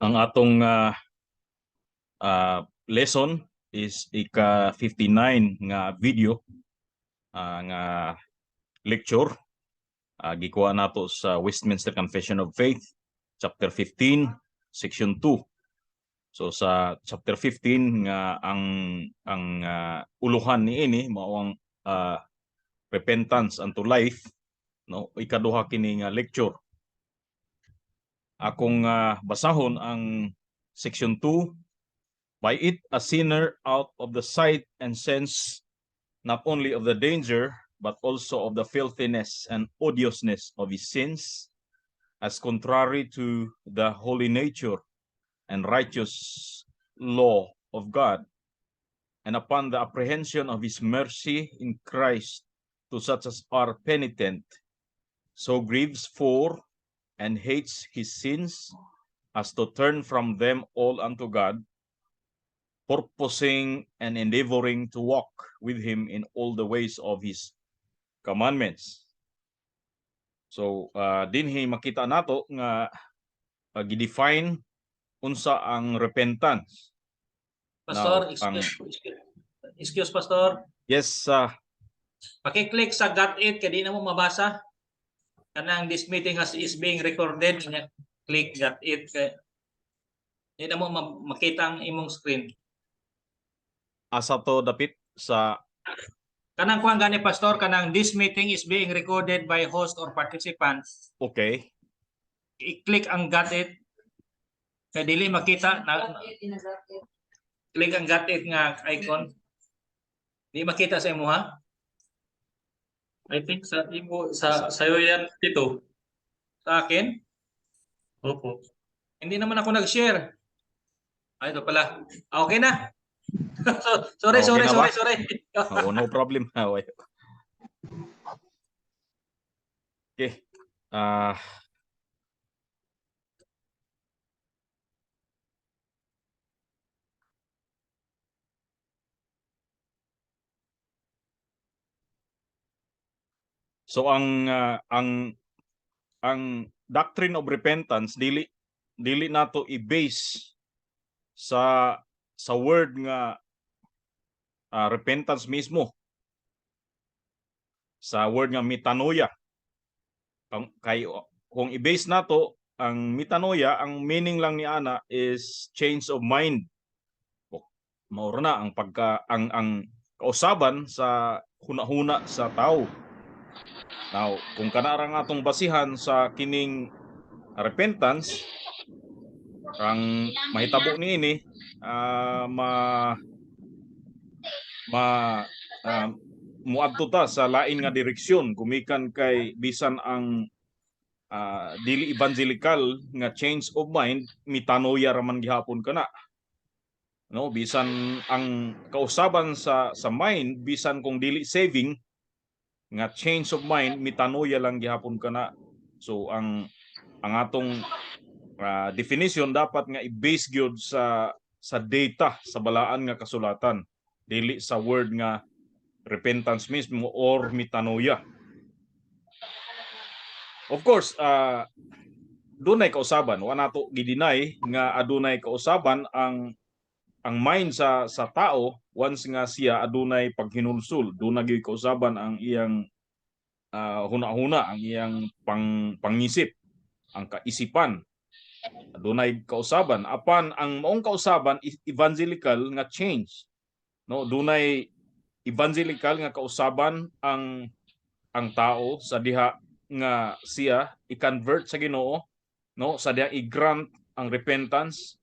Ang atong lesson is ika 59 nga video nga lecture. Gikuha nato sa Westminster Confession of Faith, chapter 15, section 2. So sa chapter 15 nga ang uluhan niini mao ang repentance unto life, no, ikaduha kini nga lecture. Akong basahon ang section 2. By it a sinner, out of the sight and sense not only of the danger but also of the filthiness and odiousness of his sins as contrary to the holy nature and righteous law of God, and upon the apprehension of his mercy in Christ to such as are penitent, so grieves for and hates his sins as to turn from them all unto God, purposing and endeavoring to walk with him in all the ways of his commandments. So dinhi makita nato nga gi-define unsa ang repentance. Pastor, Now, excuse, excuse, excuse, Pastor. Yes. Paki-click sa "got it" kay di na mo mabasa. Kanang "This meeting is being recorded" nya, click "got it" kay di na mo makita ang imong screen. Asa to dapit sa Kanang kuan gani, Pastor, kanang "This meeting is being recorded by host or participants." Okay. I-click ang "got it" kay dili makita na. Click ang "got it" nga icon. Di makita sa imo ha? I think sa imo, sa sayo yan, Tito. Sa akin? Opo. Hindi naman ako nag-share. Ay, ito pala. Ah, okay na. Sorry, Okay sorry, na ba? Sorry, sorry. Oh, no problem. Okay. Okay. So ang doctrine of repentance, dili nato i-base sa word nga repentance mismo, sa word nga metanoia. Kay kung i-base nato ang metanoia, ang meaning lang ni ana is change of mind. Mao ra na ang pagka ang kausaban sa hunahuna sa tao. Now, kung kana ra nga atong basihan sa kining repentance, ang mahitabo niini ma ma muadto ta sa lain nga direksyon gumikan kay bisan ang dili evangelical nga change of mind, metanoia ra man gihapon kana, no? Bisan ang kausaban sa mind, bisan kung dili saving nga change of mind, metanoia lang gihapon kana. So ang atong definition dapat nga i-base gyud sa data sa balaan nga kasulatan, dili sa word nga repentance mismo or metanoia. Of course, dunay kausaban, wa nato gi-deny nga adunay kausaban ang mind sa tao once nga siya adunay paghinulsol. Dunay gyud kausaban ang iyang huna-huna, ang iyang pangisip, ang kaisipan. Adunay kausaban, apan ang maong kausaban is evangelical nga change. No, dunay evangelical nga kausaban ang tao sa diha nga siya i-convert sa Ginoo, no, sa diha i-grant ang repentance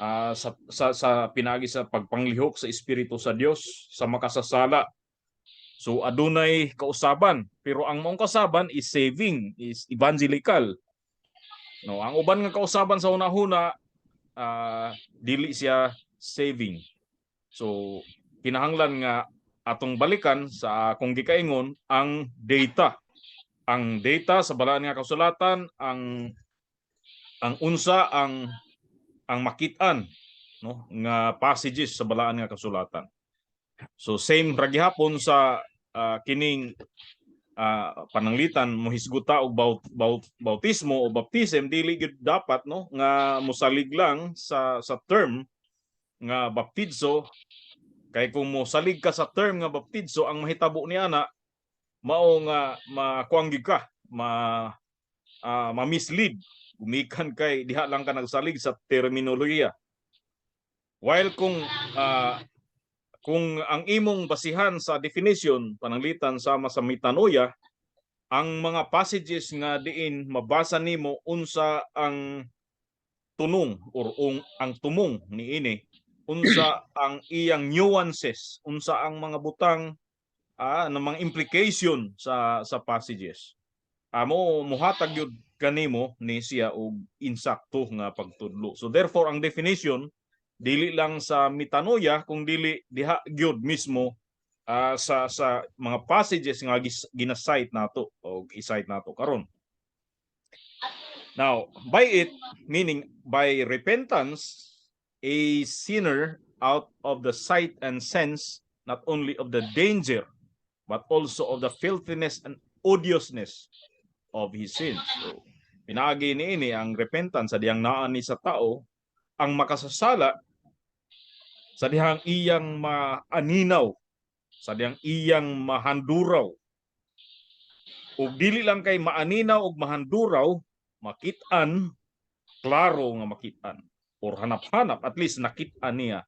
sa pinaagi sa pagpanglihok sa Espiritu sa Dios sa makasasala. So adunay kausaban, pero ang maong kausaban is saving, is evangelical. No, ang uban nga kausaban sa una-huna, dili siya saving. So kinahanglan nga atong balikan sa akong gikaingon, ang data. Ang data sa balaan nga kasulatan, ang unsa ang makit-an, no, nga passages sa balaan nga kasulatan. So same ra gihapon sa kining Pananglitan mohisgot ta og bautismo o baptism, dili gyud dapat, no, nga mosalig lang sa term nga baptizo, kay kung mosalig ka sa term nga baptizo, ang mahitabo niya na mao nga makuang gyud ka, ma mislead gumikan kay diha lang ka nagsalig sa terminolohiya, while kung ang imong basihan sa definition, pananglitan sama sa metanoia, ang mga passages nga diin mabasa nimo unsa ang tunong or ang tumong niini, unsa ang iyang nuances, unsa ang mga butang ng mga implication sa passages, amo muhatag gyud kanimo ni siya og insakto nga pagtudlo. So therefore, ang definition dili lang sa metanoia kung dili diha gyud mismo sa mga passages nga gina-cite nato o i-cite nato karon. Now, by it, meaning by repentance, a sinner out of the sight and sense not only of the danger but also of the filthiness and odiousness of his sins. So, pinaagi niini ang repentance sa dihang naa ni sa tao ang makasasala, sa dihang iyang maaninaw, sa dihang iyang mahanduraw, ug dili lang kay maaninaw ug mahanduraw, makit-an, klaro nga makit-an or hanap-hanap, at least nakit-an niya,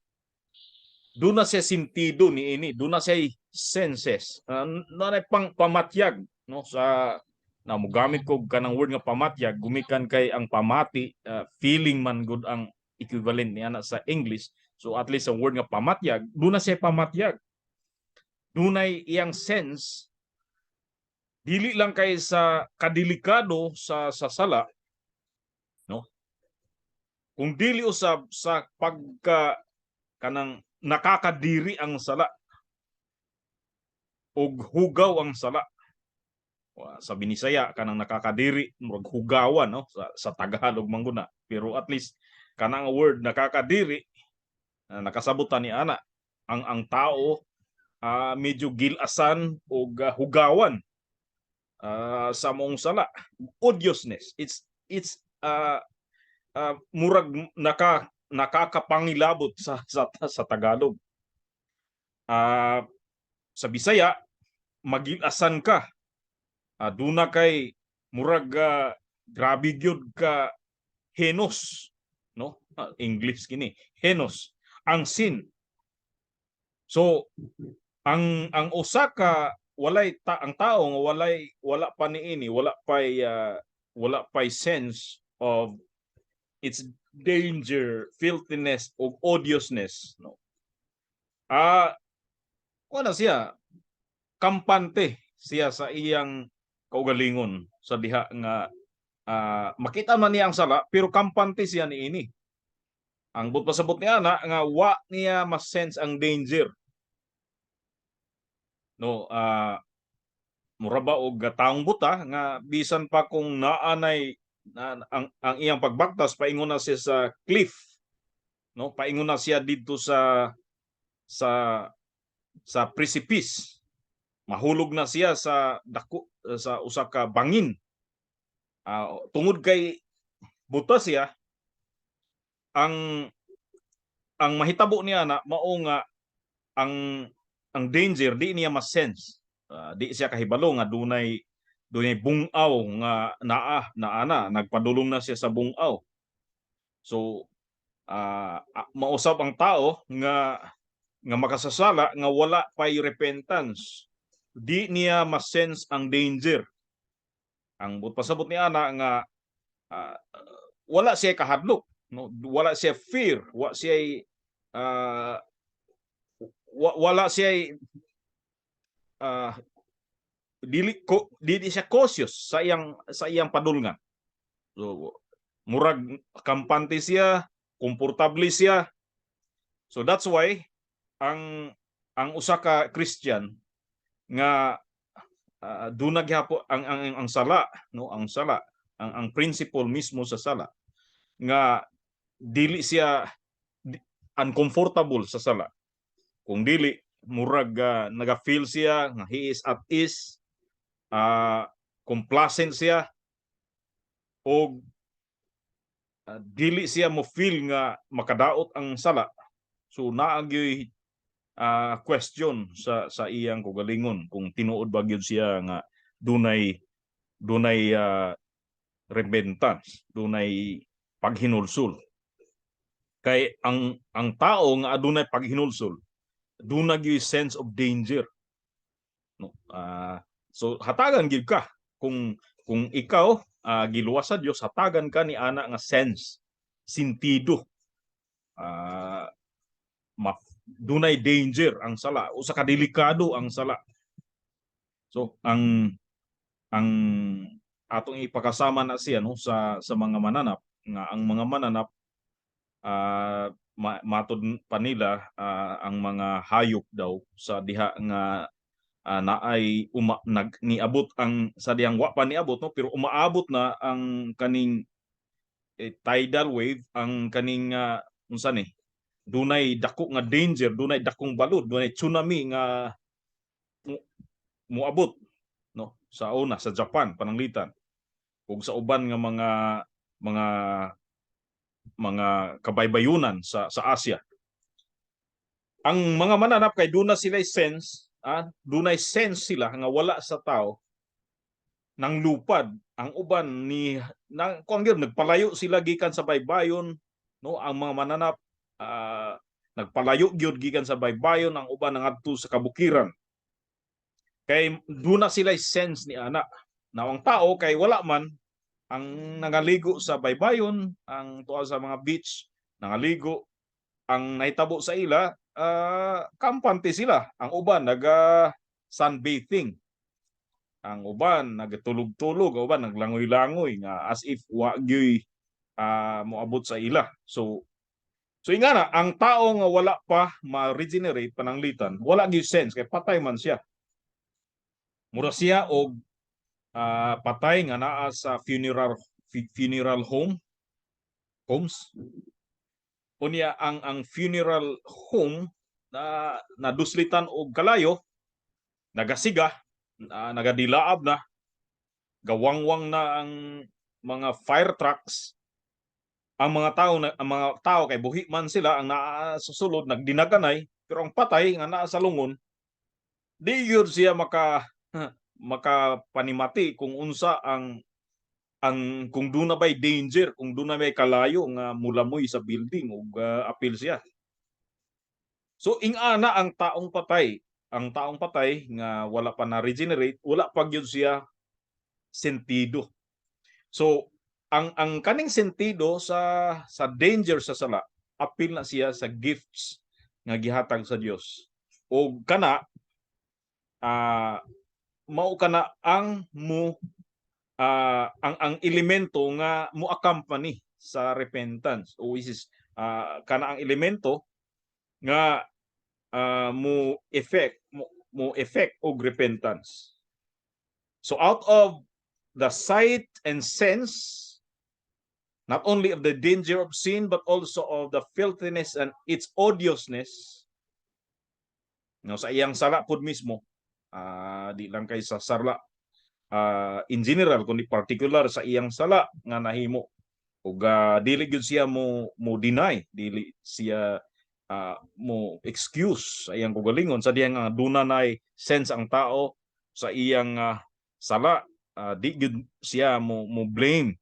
doon na siya sintido niini, doon na siya senses, na pang pamatyag, no, sa na mogamit ko kanang word nga pamatyag gumikan kay ang pamati, feeling man gud ang equivalent niya na sa English. So at least ang word nga pamatyag, doon na siya pamatyag, dunay iyang sense dili lang kay sa kadelikado sa sala, no, kung dili usab sa pagka kanang nakakadiri ang sala ug hugaw ang sala. Sa Binisaya, kanang nakakadiri murag hugawan, no, sa Tagalog man guna, pero at least kanang word nakakadiri, nakasabutan ni ana ang tao, medyo gilasan ug hugawan sa mong sala. Odiousness, it's murag nakakapangilabot sa Tagalog. Sa Bisaya, magilasan ka, duna kay murag grabe gyud ka heinous, no? English kini, heinous ang sin. So ang usa ka walay ta, ang tao nga walay wala pa niini, wala pay sense of its danger, filthiness o odiousness, no, wala siya, kampante siya sa iyang kaugalingon sa diha nga makita man niya ang sala, pero kampante siya niini. Ang but pasabot niya na nga wa niya ma-sense ang danger, no. Mura ba og taong buta nga bisan pa kung naanay na, ang iyang pagbaktas paingon na siya sa cliff, no, paingon na siya didto sa precipice, mahulog na siya sa dako, sa usa ka bangin, tungod kay buta siya, ang mahitabo niya na mao nga ang danger di niya ma-sense. Di siya kahibalo nga dunay bungaw nga naa naa na nagpadulong na siya sa bungaw. So mausab ang tao nga makasasala nga wala pay repentance, di niya ma-sense ang danger. Ang but pasabot ni ana nga wala siya kahadlok, no, wala siya fear, wala siya dili ko dili siya cautious sa iyang padulngan. So murag kampante siya, komportable siya. So that's why ang usa ka Christian nga duna gihapon ang sala, no, ang sala, ang principle mismo sa sala nga dili siya uncomfortable sa sala kung dili murag naga-feel siya nga he is at ease. Complacent siya og dili siya mo feel nga makadaot ang sala. So naa gyoy question sa iyang kaugalingon kung tinuod ba gyud siya nga dunay repentance, dunay paghinulsol. Kay ang tao nga adunay paghinulsol, duna gyud sense of danger. No? So hatagan gyud ka kung ikaw giluwas sa Dios, hatagan ka ni ana nga sense, sentido. Dunay danger ang sala, usa ka delikado ang sala. So ang atong ipakasama na siya, no, sa mga mananap, nga ang mga mananap, matud pa nila, ang mga hayop daw sa diha nga naay uma, nag niabot ang sa dihang wa pa niabot, no, pero umaabot na ang kaning tidal wave, ang kaning unsa ni, dunay dako nga danger, dunay dakong balod, dunay tsunami nga muabot, no, sa una sa Japan pananglitan ug sa uban nga mga kabaybayunan sa Asia. Ang mga mananap kay duna sila sense, dunay sense sila nga wala sa tao nang lupad. Ang uban ni nang kuan gyud, nagpalayo sila gikan sa baybayon, no. Ang mga mananap, nagpalayo gyud gikan sa baybayon, ang uban nangadto sa kabukiran kay duna sila sense ni ana. Na ang tao kay wala man. Ang nangaligo sa baybayon, ang tuwa sa mga beach nangaligo, ang nahitabo sa ila, kampante sila. Ang uban naga sunbathing, ang uban nagatulog-tulog, ang uban naglangoy-langoy nga as if wa gyuy moabot sa ila. So ingana na ang tao nga wala pa ma-regenerate pananglitan, wala gyud sense kay patay man siya. Mura siya og patay nga naa sa funeral homes. Unya ang funeral home na naduslitan og kalayo, nagasiga na, nagadilaab na, gawangwang na ang mga fire trucks. Ang mga tao kay buhi man sila, ang naa sa sulod nagdinaganay, pero ang patay nga naa sa lungon, di gyud siya makapanimati kung unsa ang kung duna bay danger, kung duna bay kalayo nga mulamoy sa building ug apil siya. So ingana ang taong patay, ang taong patay nga wala pa na regenerate, wala pa gyud siya sentido. So ang kaning sentido sa danger sa sala, apil na siya sa gifts nga gihatag sa Dios. Og kana mao kana ang mo ang elemento nga mo accompany sa repentance o is kana ang elemento nga mo effect og repentance. So out of the sight and sense not only of the danger of sin but also of the filthiness and its odiousness, no, sa iyang sala pud mismo, di lang kay sa sala in general kundi particular sa iyang sala nga nahimo, ug dili gyud siya mo deny, dili siya mo excuse sa iyang kaugalingon sa diyang nga duna nay sense ang tao sa iyang sala, di gyud siya mo blame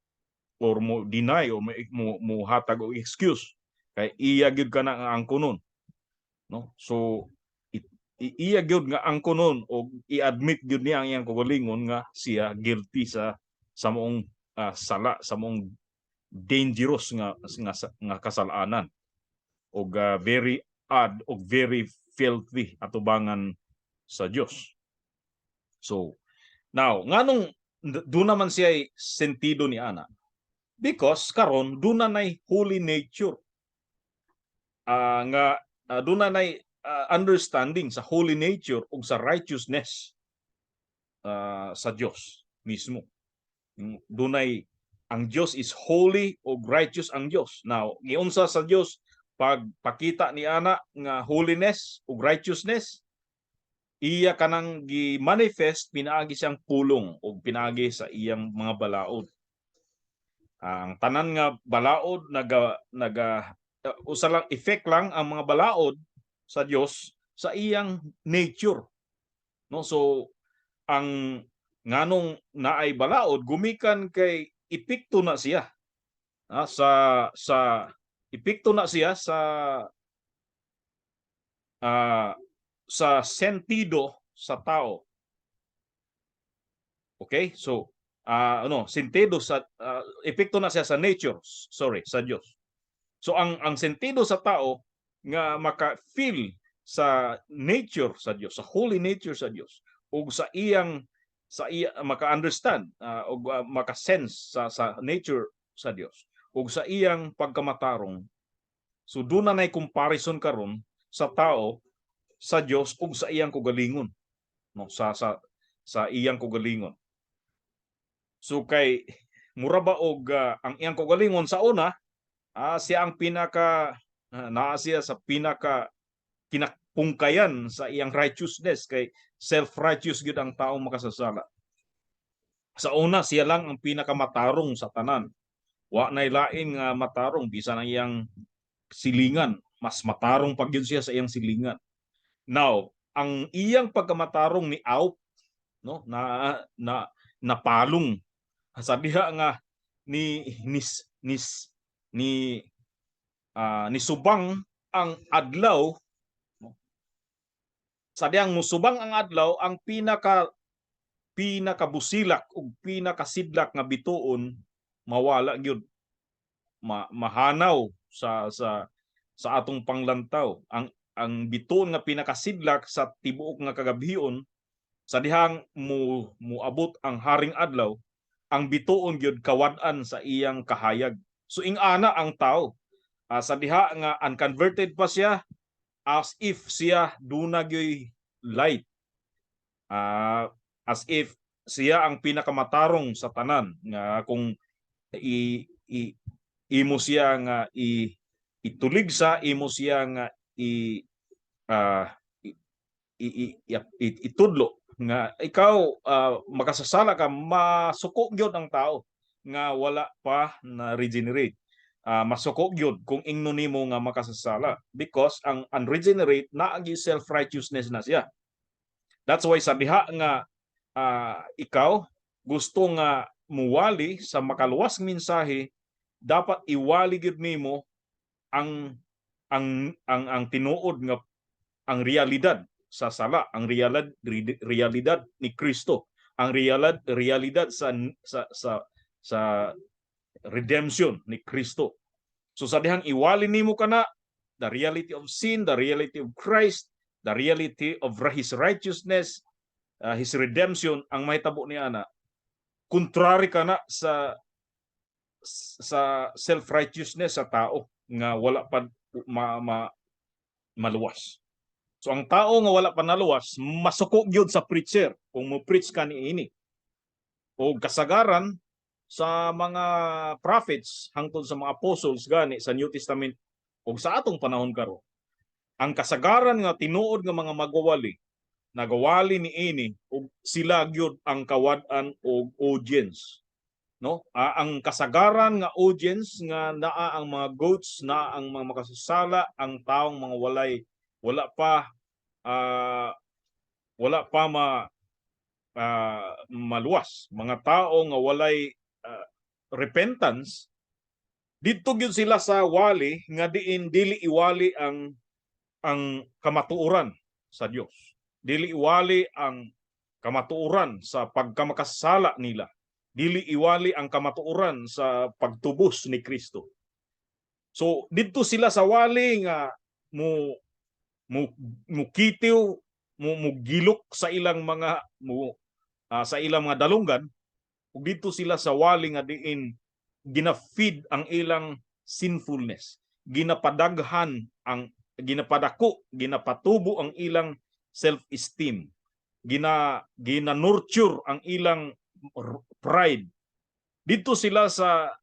or mo deny o mo hatag og excuse kay iya gyud kana nga angkonon, no. So iya gyud nga angkonon og i-admit gyud niya ang iyang kaugalingon nga siya guilty sa maong sala, sa maong dangerous nga kasalanan og very odd og very filthy atubangan sa Dios. So now, nganong duna man siya sentido ni ana? Because karon duna nay holy nature nga duna nay understanding sa holy nature ug sa righteousness sa Dios mismo. Dunay ang Dios is holy ug righteous ang Dios. Now, giunsa sa Dios pagpakita ni ana nga holiness ug righteousness? Iya kanang gi-manifest pinaagi siyang pulong o pinaagi sa iyang mga balaod. Ang tanan nga balaod naga naga usa lang effect lang ang mga balaod sa Dios sa iyang nature. No, so ang nganong naay balaod gumikan kay epekto na siya sa epekto na siya sa sentido sa tao. Okay? So ano, sentido sa epekto na siya sa nature, sorry, sa Dios. So ang sentido sa tao nga maka-feel sa nature sa Dios, sa holy nature sa Dios ug sa iya maka-understand ug maka-sense sa nature sa Dios ug sa iyang pagkamatarong. So doon na comparison karon sa tao sa Dios ug sa iyang kaugalingon, no, sa iyang kaugalingon. So kay mura ba og ang iyang kaugalingon sa una, siya ang pinaka naa siya sa pinaka kinapungkayan sa iyang righteousness kay self-righteous gyud ang taong makasasala. Sa una, siya lang ang pinakamatarong sa tanan. Wa nay lain nga matarong bisan ang iyang silingan, mas matarong pag yun siya sa iyang silingan. Now, ang iyang pagkamatarong ni out, no, na na napalong sa diha nga ni nis nis ni ni subang ang adlaw, no? Sa dihang musubang ang adlaw, ang pinakabusilak ug pinakasidlak nga bituon mawala gyud, mahanaw sa atong panglantaw. Ang bituon nga pinakasidlak sa tibuok nga kagabhion, sa dihang mu muabot ang haring adlaw, ang bituon gyud kawad-an sa iyang kahayag. So ing-ana ang tao sa diha nga unconverted pa siya, as if siya duna gyoy light, as if siya ang pinakamatarong sa tanan nga kung i imo siya nga i itulig sa imo siya nga i itudlo nga ikaw makasasala ka, masuko gyud ang tao nga wala pa na regenerate. Masuko gyud kung ingnon nimo nga makasasala because ang unregenerate naagi self-righteousness na siya. That's why sa diha nga ikaw gusto nga muwali sa makaluwas mensahe, dapat iwali gyud nimo ang tinuod nga ang realidad sa sala, ang realidad ni Kristo, ang realidad sa redemption ni Kristo. So sa dihang iwali nimo kana the reality of sin, the reality of Christ, the reality of His righteousness, His redemption, ang mahitabo ni ana, contrary kana sa self-righteousness sa tao nga wala pa maluwas. So ang tao nga wala pa naluwas, masuko gyud sa preacher kung mo preach ka niini. O kasagaran sa mga prophets hangtod sa mga apostles gani sa New Testament ug sa atong panahon karon. Ang kasagaran nga tinuod nga mga magwawali nagawali niini ug sila gyud ang kawad-an og audience, no? Ang kasagaran nga audience nga naa ang mga goats, naa ang mga makasasala, ang taong mga wala pa maluwas, mga tao nga walay repentance, didto gyud sila sa wali nga diin dili iwali ang kamatuoran sa Dios, dili iwali ang kamatuoran sa pagkamakasala nila, dili iwali ang kamatuoran sa pagtubos ni Kristo. So didto sila sa wali nga mo mo mukitiw, mo gilok sa ilang mga dalunggan, ug didto sila sa wali nga diin gina-feed ang ilang sinfulness, ginapadaghan ang ginapadako, ginapatubo ang ilang self-esteem, gina nurture ang ilang pride. Dito sila sa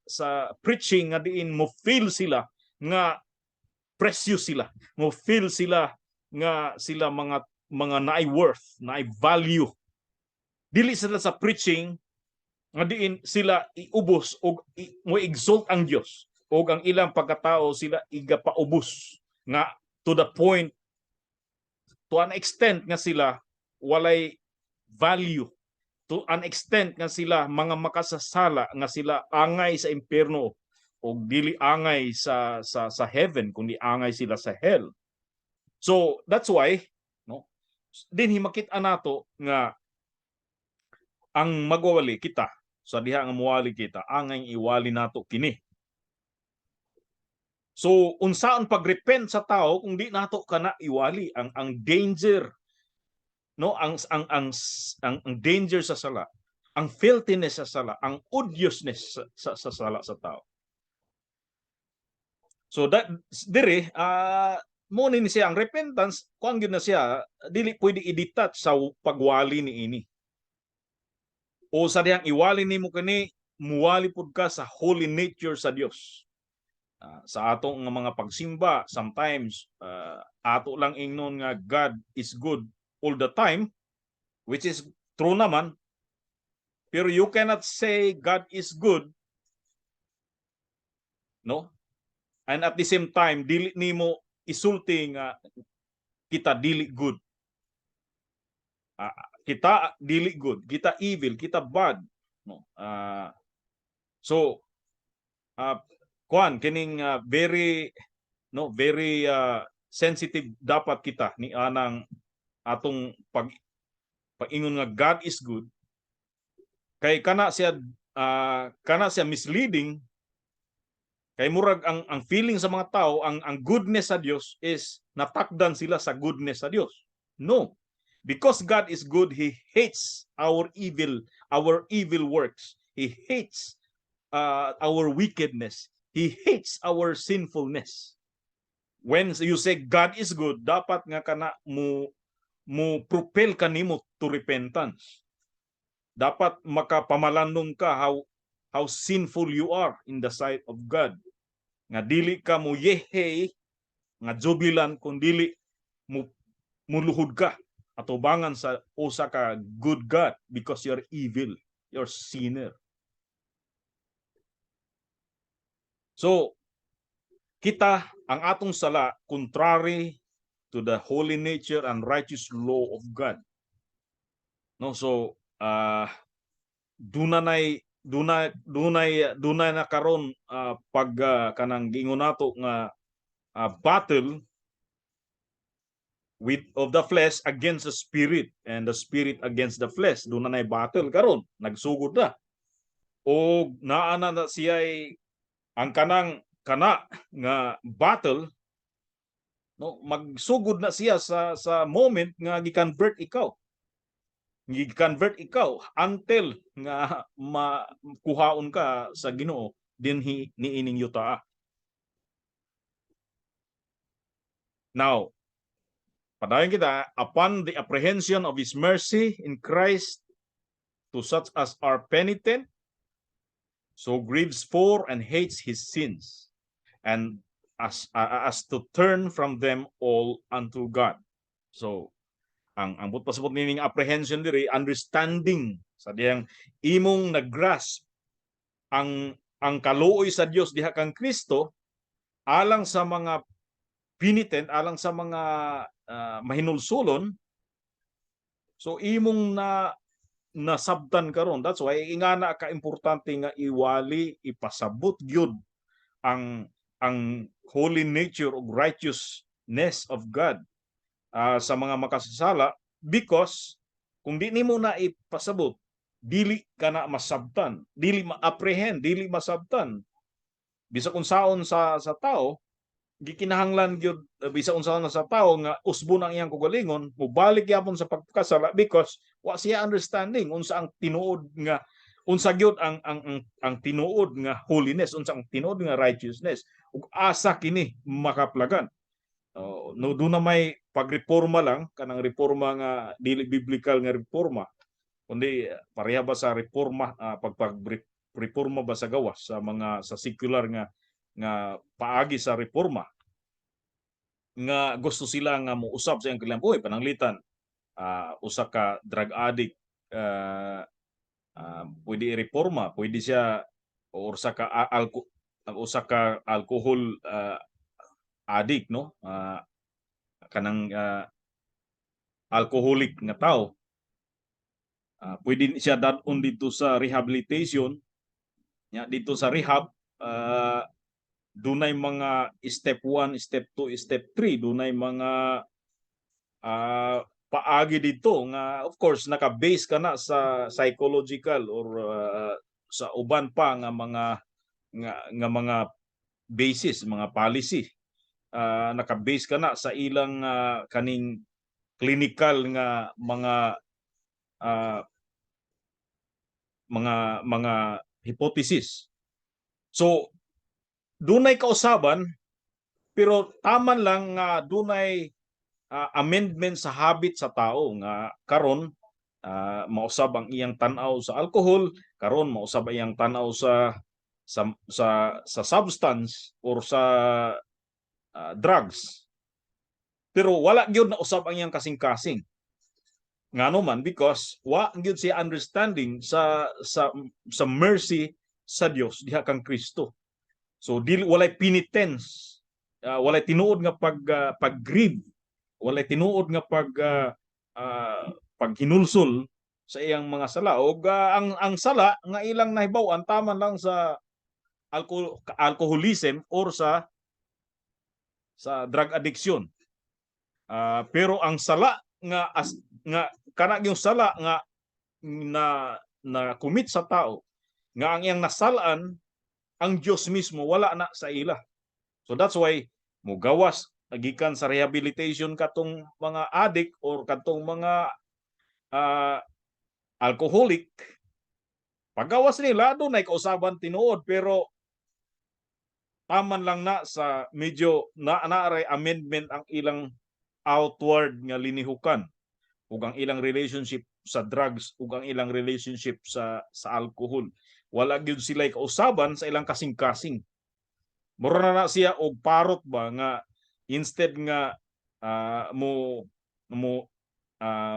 preaching nga diin mo feel sila nga precious sila, mo feel sila nga sila mga mga naay worth, naay value. Dili sila sa preaching nga diin sila iubos og mo exalt ang Dios og ang ilang pagkatao sila igapaubos nga to the point, to an extent nga sila walay value, to an extent nga sila mga makasasala, nga sila angay sa impierno og dili angay sa heaven kundi angay sila sa hell. So that's why, no, dinhi makita nato nga ang magwawali kita sa diha nga muwali kita, angay iwali nato kini. So unsaon pagrepent sa tao kung di nato kana iwali ang danger, no, ang danger sa sala, ang filthiness sa sala, ang odiousness sa sala sa tao? So that dire mo ni siya ang repentance, kuan gyud na siya, dili pwede i-detach sa pagwali ni ini. O sa dihang iwali nimo kini, muwali pud ka sa holy nature sa Dios. Sa atong nga mga pagsimba, sometimes ato lang ingnon nga God is good all the time, which is true naman, pero you cannot say God is good, no, and at the same time dili nimo isulti nga kita dili good. Kita dili good, kita evil, kita bad, no? So kuan kining very, no, very sensitive dapat kita ni anang atong pag ingon nga God is good, kay kana siya misleading, kay murag ang feeling sa mga tao, ang goodness sa Dios is natakdan sila sa goodness sa Dios. No, because God is good, he hates our evil works. He hates our wickedness. He hates our sinfulness. When you say God is good, dapat nga kana mo propel kanimo to repentance. Dapat makapamalandong ka how sinful you are in the sight of God. Nga dili ka mo yehey nga jubilant kung dili mo muluhod ka atubangan sa usa ka good God because you're evil, you're sinner. So kita, ang atong sala contrary to the holy nature and righteous law of God. No, so dunay dunay dunay dunay na karon pag kanang giingon nato nga battle with of the flesh against the spirit and the spirit against the flesh. Duna nay battle karon, nagsugod na og naa na na siya ang kanang kana nga battle, no, magsugod na siya sa moment nga gi-convert ikaw until nga makuhaon ka sa Ginoo dinhi niining yuta. Now, padayon kita. Upon the apprehension of his mercy in Christ to such as are penitent, so grieves for and hates his sins and as to turn from them all unto God. So ang but pasabot nining apprehension diri, understanding, sa diyang imong nag-grasp ang kaluoy sa Dios diha kang Kristo alang sa mga penitent, alang sa mga mahinulsulon. So imong na nasabtan karon. That's why ingana ka importante nga iwali, ipasabot gyud ang holy nature ug righteousness of God sa mga makasasala, because kung di nimo na ipasabot, dili ka na masabtan, dili ma-apprehend, dili masabtan. Bisag unsaon sa tao, gikinahanglan gyud, bisag unsaon na sa tao nga usbon ang iyang kaugalingon, mobalik gyapon sa pagkasala because wa siya understanding unsa ang tinuod nga, unsa gyud ang tinuod nga holiness, unsa ang tinuod nga righteousness ug asa kini makaplagan. No, doon na may pagreforma lang, kanang reforma nga dili biblical nga reforma kundi pareha ba sa reforma, pag pag reforma ba sa gawas sa mga sa secular nga paagi sa reforma nga gusto sila nga mousab sa iyang kanilang buhi pananglitan. Usa ka drug addict, pwede i-reforma, pwede siya or usa ka usa ka alcohol addict, no, kanang alcoholic nga tao, pwede siya dad-on dito sa rehabilitation nya. Dito sa rehab, dunay mga step 1, step 2, step 3, dunay mga paagi dito nga of course naka-base ka na sa psychological or sa uban pa nga mga nga mga basis, mga policy. Naka-base ka na sa ilang kaning clinical nga mga mga hypothesis. So dunay kausaban, pero taman lang nga dunay amendment sa habit sa tao nga karon mausab ang iyang tan-aw sa alcohol, karon mausab ang iyang tan-aw sa substance or sa drugs. Pero wala gyud na usab ang iyang kasing-kasing. Ngano man? Because wa gyud siya understanding sa mercy sa Dios diha kang Kristo. So dili, walay penitence, walay tinuod nga pag-grieve, walay tinuod nga paghinulsol sa iyang mga sala. Og ang sala nga ilang nahibaw-an, taman lang sa alcoholism or sa drug addiction. Pero ang sala nga nga kana yung sala nga na na commit sa tao nga ang iyang nasalaan ang Dios mismo, wala na sa ila. So that's why mugawas gikan sa rehabilitation katong mga addict or katong mga alcoholic. Pagawas nila, dunay kausaban tinuod, pero taman lang na sa medyo na naaray amendment ang ilang outward nga linihukan ug ang ilang relationship sa drugs ug ang ilang relationship sa alcohol. Wala gyud sila kausaban sa ilang kasing-kasing. Mura na na siya og parrot ba nga instead nga mo mo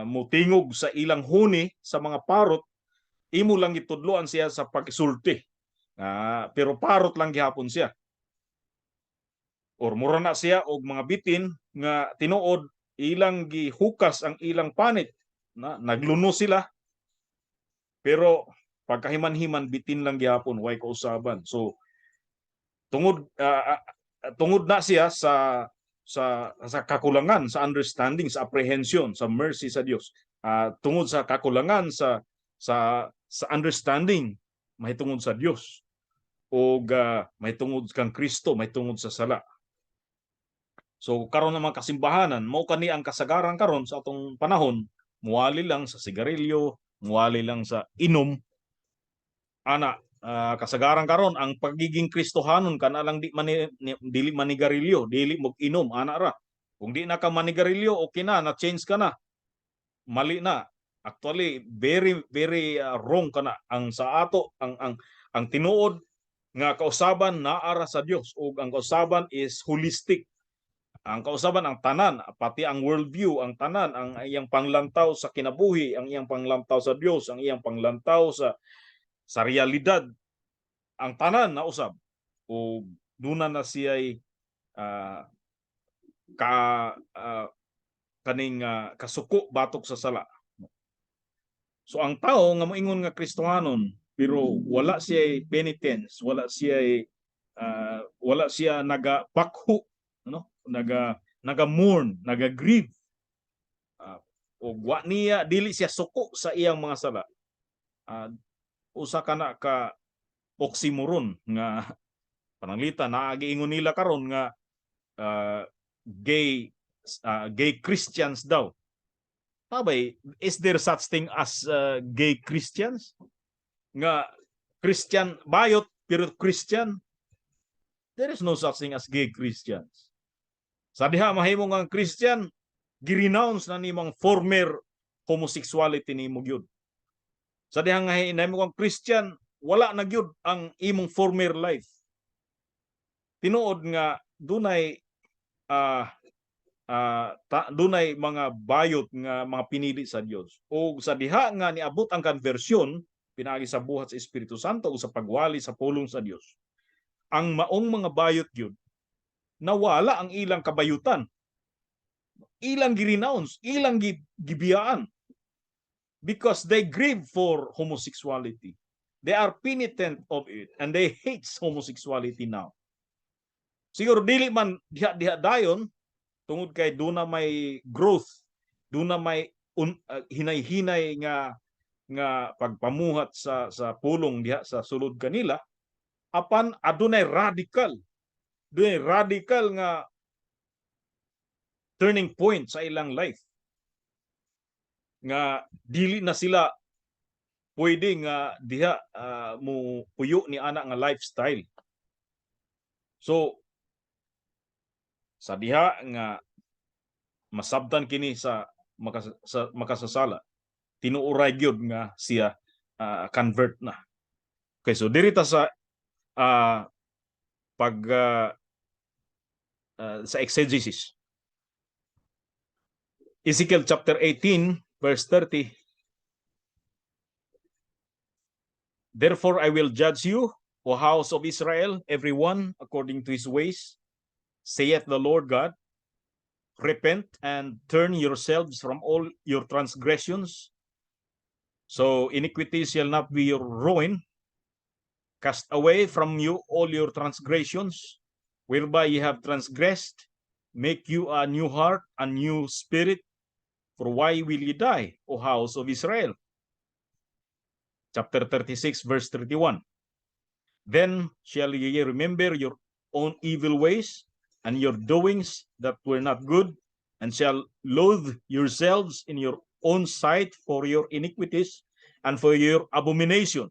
mo tingog sa ilang huni sa mga parrot, imo lang gitudloan siya sa pagsulti. Pero parrot lang gihapon siya. Or mura na siya og mga bitin nga tinuod ilang gihukas ang ilang panit na nagluno sila, pero pagkahiman-himan bitin lang gihapon, way kausaban. So tungod na siya sa kakulangan sa understanding, sa apprehension sa mercy sa Dios, tungod sa kakulangan sa understanding mahitungod sa Dios og mahitungod kang Kristo, mahitungod sa sala. So karon naman kasimbahanan, mao kani ang kasagaran karon sa atong panahon, muwali lang sa sigarilyo, muwali lang sa inom. Ana, kasagaran karon ang pagiging Kristohanon kana lang di man dili manigarilyo, dili mo inom, ana ra. Kung di na ka manigarilyo, okay na, na change ka na. Mali na. Actually, very very wrong kana. Ang sa ato, ang tinuod nga kausaban naara sa Dios ug ang kausaban is holistic. Ang kausaban, ang tanan, pati ang worldview, ang tanan, ang iyang panglantaw sa kinabuhi, ang iyang panglantaw sa Dios, ang iyang panglantaw sa realidad, ang tanan na usab o duna na siya'y ka kaning kasuko batok sa sala. So ang tao nga moingon nga Kristohanon pero wala siya penitence, wala siya nagapakhu, no? Naga mourn, naga grieve. Og wa niya, dili siya suko sa iyang mga sala. Usa ka na ka oxymoron nga pananglita naa giingon nila karon nga gay Christians daw. Tabay, is there such thing as gay Christians? Nga Christian bayot pero Christian? There is no such thing as gay Christians. Sa diha mahimo nga ang Christian, gi-renounce na nimong former homosexuality nimo gyud. Sa diha nga nahimo kang Christian, wala na gyud ang imong former life. Tinuod nga dunay Dunay mga bayot nga mga pinili sa Dios. O sa diha nga niabot ang conversion pinaagi sa buhat sa Espiritu Santo o sa pagwali sa pulong sa Dios, ang maong mga bayot gyud, nawala ang ilang kabayutan. Ilang gi-renounce, ilang gibiyaan because they grieve for homosexuality. They are penitent of it and they hate homosexuality now. Siguro dili man diha diha dayon tungod kay duna may growth, duna may hinay-hinay nga nga pagpamuhat sa pulong diha sa sulod kanila, apan adunay radical nga turning point sa ilang life nga dili na sila pwede nga diha mo puyo ni ana nga lifestyle. So sa diha nga masabtan kini sa makasasala, tinuoray gyud nga siya convert na. Okay, so diri ta sa pag sa exegesis. Ezekiel chapter 18 verse 30. "Therefore I will judge you, O house of Israel, every one according to his ways, saith the Lord God. Repent and turn yourselves from all your transgressions, so iniquity shall not be your ruin. Cast away from you all your transgressions, whereby ye have transgressed. Make you a new heart, a new spirit. For why will ye die, O house of Israel?" Chapter 36, verse 31. "Then shall ye remember your own evil ways and your doings that were not good, and shall loathe yourselves in your own sight for your iniquities and for your abomination."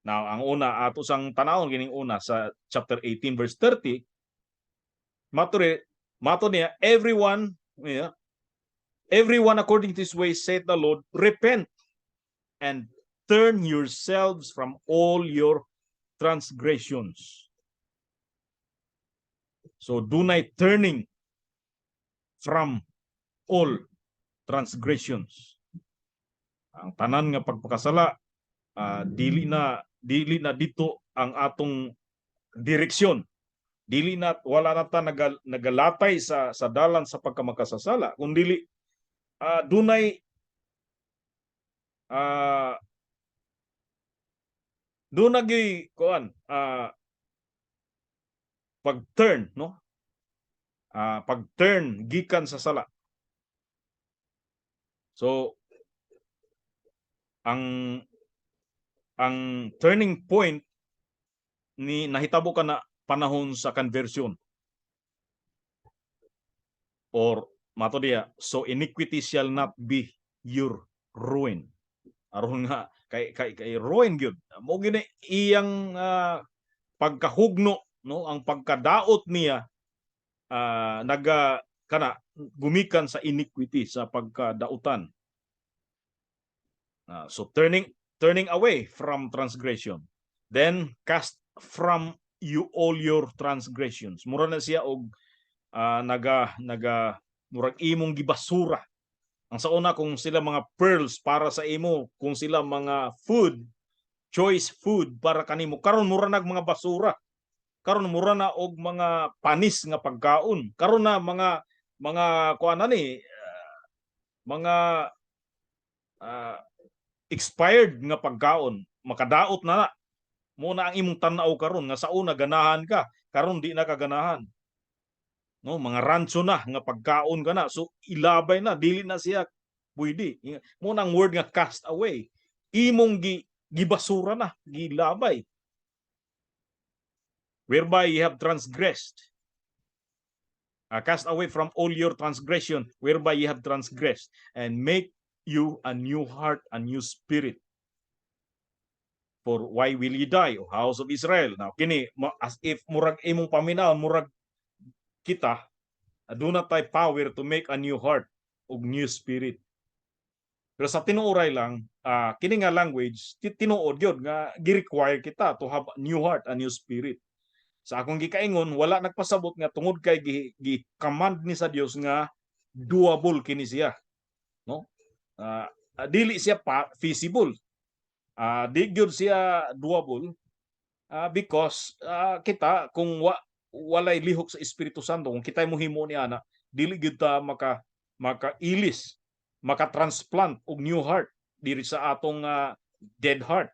Now, ang una, ato sang tanawon kining una sa chapter 18 verse 30, mato niya, everyone, yeah, "everyone according to his ways, saith the Lord. Repent and turn yourselves from all your transgressions." So dunay turning from all transgressions. Ang tanan nga pagpakasala, dili na dito ang atong direksyon. Dili na, wala na ta nagalatay sa dalan sa pagkamakasasala kun dili dunay dunay gyuy kuan pag-turn, no, pag-turn gikan sa sala. So ang turning point ni nahitabo ka na panahon sa conversion or mato diya, "So iniquity shall not be your ruin," aron nga kay ruin gyud mo gini iyang pagkahugno, no, ang pagkadaot niya naga kana gumikan sa iniquity, sa pagkadautan. So turning away from transgression, then cast from you all your transgressions. Mura na siya og naga naga murag imong gibasura ang sa una, kung sila mga pearls para sa imo, kung sila mga food, choice food para kanimo, karon mura nag mga basura, karon mura na og mga panis nga pagkaon, karon na mga kuan na ni mga expired nga pagkaon, makadaot na na mo na ang imong tan-aw karon nga sa una ganahan ka, karon di na ka ganahan, no, mga rancho na nga pagkaon ka na. So ilabay na, dili na siya pwede mo nang word nga "cast away", imong gibasura na, gilabay, "whereby ye have transgressed." Cast away from all your transgression whereby ye have transgressed, and make you a new heart, a new spirit. For why will ye die, O house of Israel? Now kini as if murag imong paminaw, murag kita aduna tay power to make a new heart ug new spirit. Pero sa tinuoray lang, kini nga language tinuod gyud nga gi-require kita to have a new heart, a new spirit. Sa akong gikaingon, wala nagpasabot nga tungod kay gi command ni sa Dios nga doable kini siya, no? Dili siya pa feasible. Di gyud siya doable because kita kung walay lihok sa Espiritu Santo, kung kita'y mohimo ni ana, dili gyud ta makailis, maka-transplant og new heart diri sa atong dead heart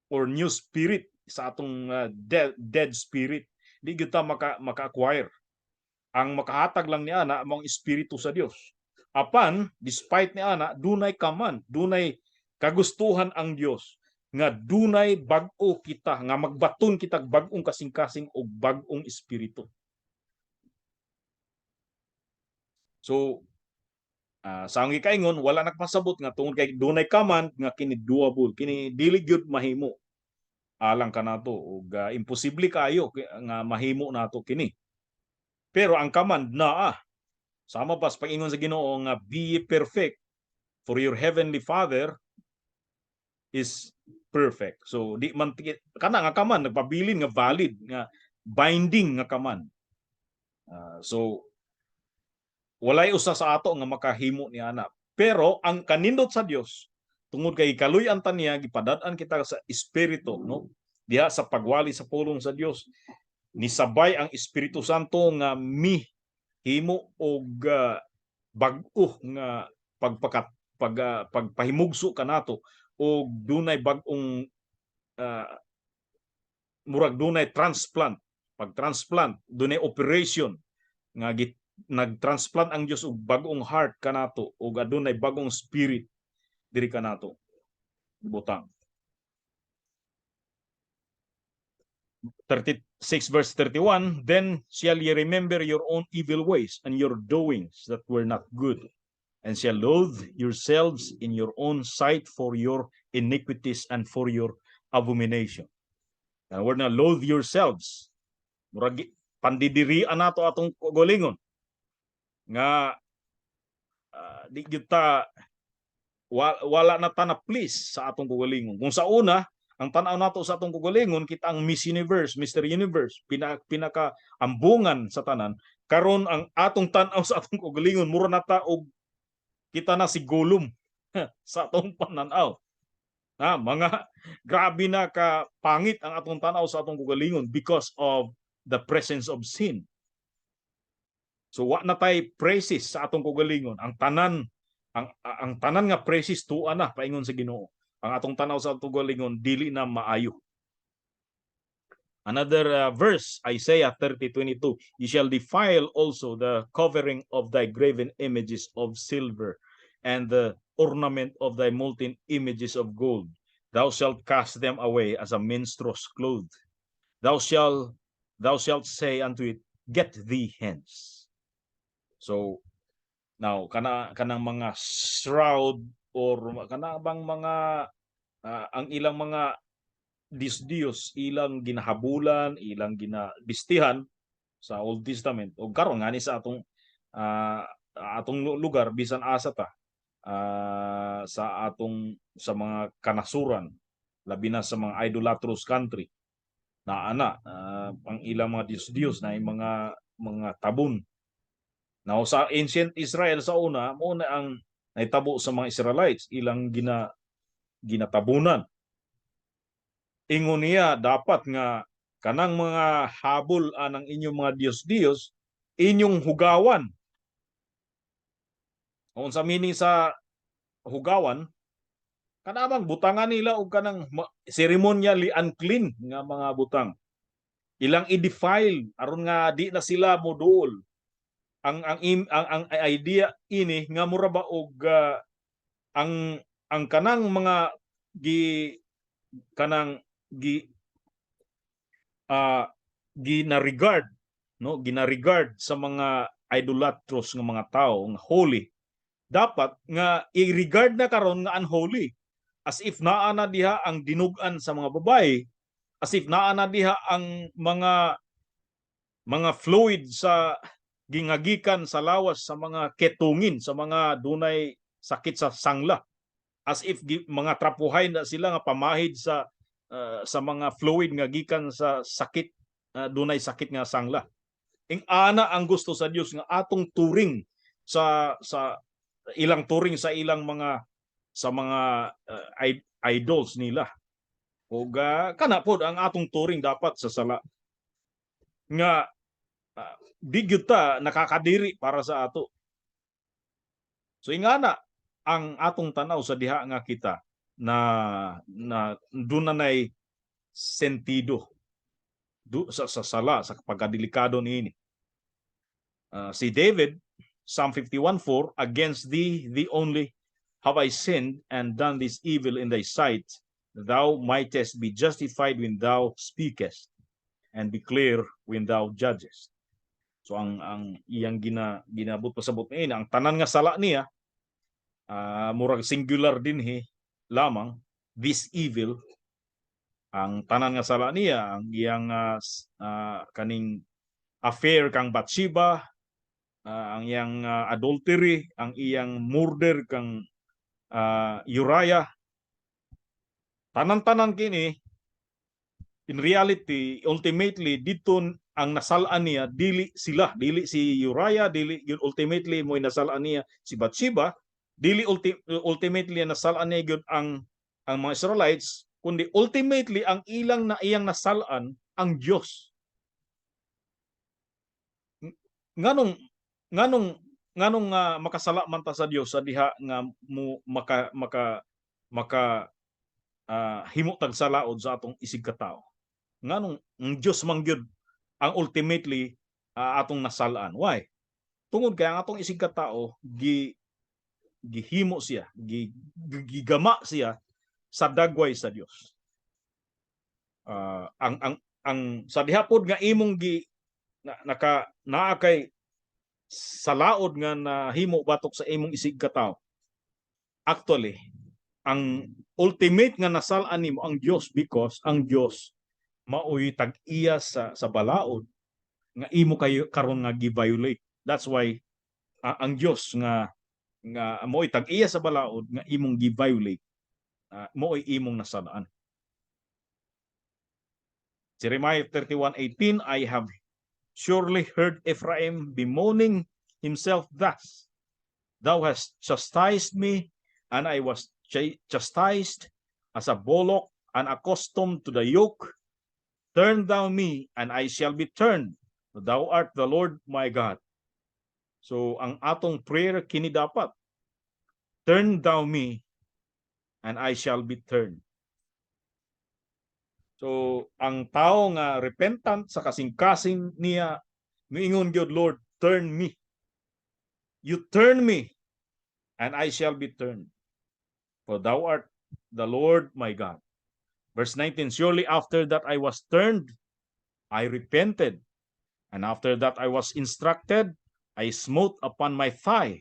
or new spirit sa atong dead spirit. Di gyud ta maka-acquire. Ang makahatag lang ni ana among Espiritu sa Dios. Apan despite ni ana, dunay command, dunay kagustuhan ang Dios nga dunay bag-o kita, nga magbaton kita bag-ong kasing-kasing og bag-ong espiritu. So sa ang gikaingon, wala nagpasabot nga tungod kay dunay command nga kini doable, kini dili gyud mahimo alang kanato ug imposible kaayo nga mahimo nato kini. Pero ang command naa. Sama pa sa pag-ingon sa Ginoo nga "Be ye perfect, for your heavenly Father is perfect." So di man kana nga command nagpabilin nga valid, nga binding nga command. So walay usa sa ato nga makahimo ni ana. Pero ang kanindot sa Dios, tungod kay kaluy-an ta niya, gipadad-an kita sa espiritu, no? Diha sa pagwali sa pulong sa Dios, nisabay ang Espiritu Santo nga mi himo og bag-o nga pagpakat pag pagpahimugso kanato og dunay bag-ong murag dunay transplant, pag-transplant, dunay operation nga nag-transplant ang Dios og bag-ong heart kanato ug adunay bag-ong spirit diri kanato butang. 36 verse 31, "Then shall ye remember your own evil ways and your doings that were not good, and shall loathe yourselves in your own sight for your iniquities and for your abomination." Ang word na "loathe yourselves," murag pandidirian nato atong kaugalingon nga di gyud ta wala na ta na please sa atong kaugalingon. Kung sa una, ang tan-aw nato sa atong kaugalingon, kita ang Miss Universe, Mr. Universe, pinaka ambungan sa tanan. Karon ang atong tan-aw sa atong kaugalingon, mura na ta og kita na si Gollum sa atong pananaw. Mga grabe na ka pangit ang atong tan-aw sa atong kaugalingon because of the presence of sin. So wa na tay praises sa atong kaugalingon. Ang tanan nga praises tuwa na paingon sa Ginoo. Ang atong tan-aw sa atong kaugalingon dili na maayo. Another verse, Isaiah 30:22, "You shall defile also the covering of thy graven images of silver and the ornament of thy molten images of gold. Thou shalt cast them away as a minstrel's clothes. Thou shalt say unto it, 'Get thee hence.'" So now kana kanang mga shroud or kana bang mga ang ilang mga Diyos ilang ginahabulan, ilang ginabistihan sa Old Testament o karon ngani sa atong lugar, bisan asa ta sa atong sa mga kanasuran, labi na sa mga idolatrous country na ana ang ilang mga Diyos-Diyos na yung mga tabon. Now sa ancient Israel sa una, mo na ang nahitabo sa mga Israelites, ilang ginatabunan. Ingon niya, dapat nga kanang mga habol anang inyong mga Diyos-Diyos inyong hugawan. Kung sa meaning sa hugawan, kanamang butangan nila og kanang ceremonially unclean nga mga butang. Ilang i-defile aron nga di na sila moduol. Ang idea ini nga mura ba og ang kanang mga gi kanang gi gina-regard, no, gina-regard sa mga idolatrous nga mga tao nga holy, dapat nga i-regard na karon nga unholy, as if naa na diha ang dinugan sa mga babae, as if naa na diha ang mga fluid sa gingagikan sa lawas sa mga ketungin, sa mga dunay sakit sa sangla, as if mga trapuhay na sila nga pamahid sa mga fluid nga gikan sa sakit. dunay sakit nga sangla. Ing-ana ang gusto sa Dios nga atong turing sa ilang turing sa ilang mga sa mga idols nila. Ug kana pod ang atong turing dapat sa sala nga di gyud ta nakakadiri para sa ato. So ingana ang atong tanaw sa diha nga kita na na dunay sentido sa sala, sa pagkadelikado niini. Si David, Psalm 51:4, "Against thee, thee only, have I sinned and done this evil in thy sight, thou mightest be justified when thou speakest and be clear when thou judgest." So ang iyang ginabot pasabot niya, ang tanan nga sala niya, murag singular dinhi lamang, this evil. Ang tanan nga sala niya, ang iyang kaning affair kang Bathsheba, ang iyang adultery, ang iyang murder kang Uriah, tanan-tanan kini, in reality, ultimately dito ang nasal-an niya dili sila, dili si Uriah, dili yun ultimately mo nasal-an niya si Bathsheba, dili ultimately nasal-an niya gyud ang mga Israelites, kundi ultimately ang ilang na iyang nasal-an ang Dios. Nganong makasala man ta sa Dios sa diha nga mo maka maka maka himo tag salaod sa atong isig katao? Nganong ang Dios man gyud ang ultimately atong nasal-an? Why? Tungod kay ang atong isig katao gihimo siya, gigama siya sa dagway sa Dios. Ang sa diha pod nga imong gi na, naka naa kay sa laod nga nahimo batok sa imong isig katao, actually ang ultimate nga nasal-an nimo ang Dios, because ang Dios maoy tag-iya sa balaod nga imo kayo karon nga gi-violate. That's why ang Dios nga maoy tag-iya sa balaod nga imong gi-violate, maoy imong nasal-an. Jeremiah 31:18, "I have surely heard Ephraim bemoaning himself thus: Thou hast chastised me, and I was chastised as a bullock unaccustomed to the yoke. Turn thou me, and I shall be turned. Thou art the Lord my God." So ang atong prayer kini dapat: "Turn thou me, and I shall be turned." So ang tao nga repentant sa kasing-kasing niya, miingon gyud, "Lord, turn me. You turn me, and I shall be turned. For thou art the Lord my God." Verse 19, "Surely after that I was turned, I repented. And after that I was instructed, I smote upon my thigh.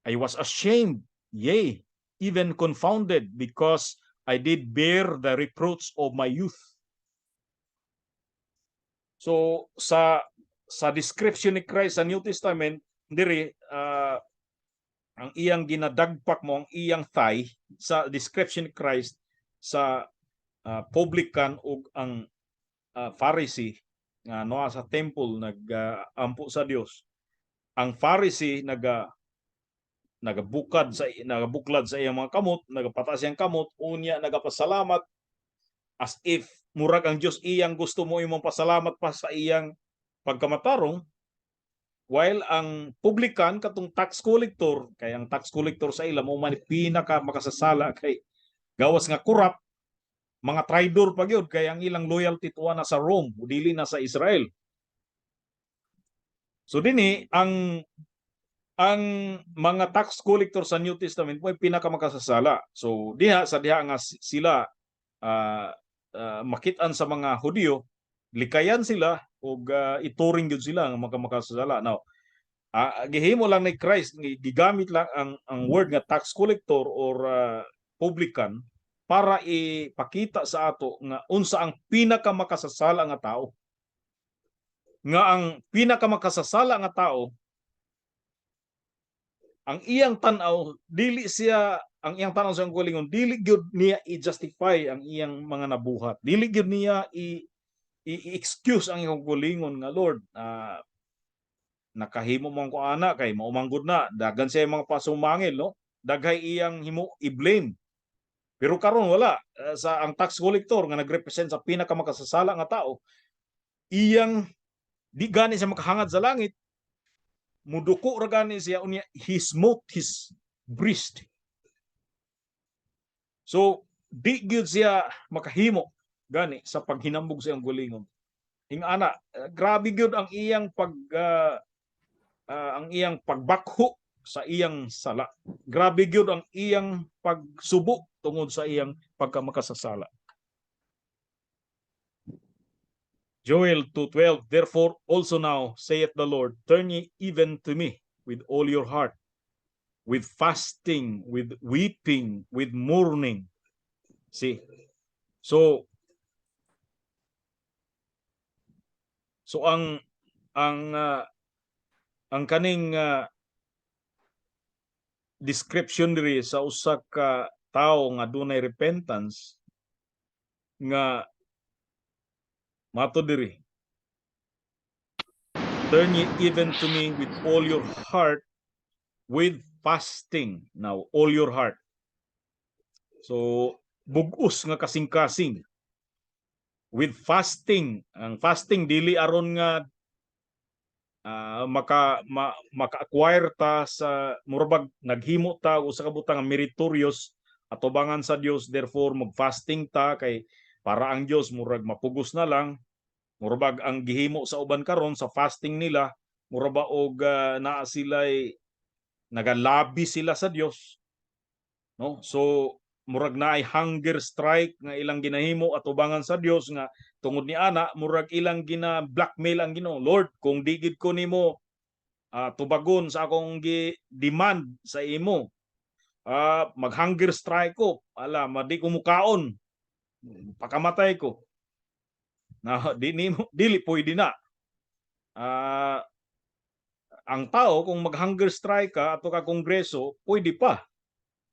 I was ashamed, yea, even confounded, because I did bear the reproach of my youth." So sa description ni Christ sa New Testament diri, ang iyang ginadagpak mo ang iyang thigh sa description ni Christ sa publican ug ang Pharisee nga noa sa temple nag-ampo sa Dios. Ang Pharisee nagabuklad sa iyang mga kamot, nagapataas iyang kamot, unya nagapasalamat as if murag ang Dios iyang gusto mo imong pasalamat pa sa iyang pagkamatarong, while ang publican, katong tax collector, kay ang tax collector sa ila mo man pinaka makasasala kay gawas nga corrupt, mga traidor pa gyud, kay ang ilang loyalty tuwa na sa Rome, dili na sa Israel. So dinhi ang mga tax collector sa New Testament mo ay pinakamakasasala. So diha sa diha nga sila makit-an sa mga Hudiyo, likayan sila ug ituring gyud sila nga mga makasasala. Now, gihimo lang ni Christ, gigamit lang ang word nga tax collector or publican para ipakita sa ato nga unsa ang pinakamakasasala nga tao. Nga ang pinakamakasasala nga tao, ang iyang tan-aw dili siya, ang iyang tan-aw sa iyang kaugalingon, dili gyud niya i-justify ang iyang mga nabuhat, dili gyud niya i i-excuse ang iyong kaugalingon nga, "Lord, nakahimo man ko ana kay mao man gud na." Daghan siya mga pasumangil, no? Daghay iyang himo i-blame. Pero karon wala. Sa ang tax collector nga nagrepresent sa pinakamakasasala nga tao, iyang di gani siya makahangad sa langit, muduko ra gani siya, unya he smote his breast. So di gyud siya makahimo gani sa paghinambog sa iyang kaugalingon. Ingana, grabe gyud ang iyang pagbakho sa iyang sala. Grabe gyud ang iyang pagsubo tungod sa iyang pagkamakasasala. Joel 2:12. "Therefore also now, saith the Lord, turn ye even to me with all your heart, with fasting, with weeping, with mourning." See? So ang kaning description diri sa usa ka tawo nga dunay repentance nga mato diri, "Turn ye even to me with all your heart, with fasting." Now, all your heart, so bug-os nga kasing-kasing, with fasting. Ang fasting dili aron nga maka-acquire ta sa murabag naghimo ta usa ka butang nga meritorious atubangan sa Dios, therefore mag-fasting ta kay para ang Dios murag mapugos na lang. Murabag ang gihimo sa uban karon sa fasting nila, mura ba og naa sila'y nagalabi sila sa Dios, no? So murag naay hunger strike nga ilang ginahimo atubangan sa Dios nga tungod ni ana murag ilang gina blackmail ang Ginoo. "Lord, kung di gid ko nimo tubagon sa akong gi demand sa imo, mag hunger strike ko, ala, madi ko mukaon, pakamatay ko na." Di nimo, dili pwede na. Ang tao, kung mag hunger strike ka ato ka kongreso, pwede pa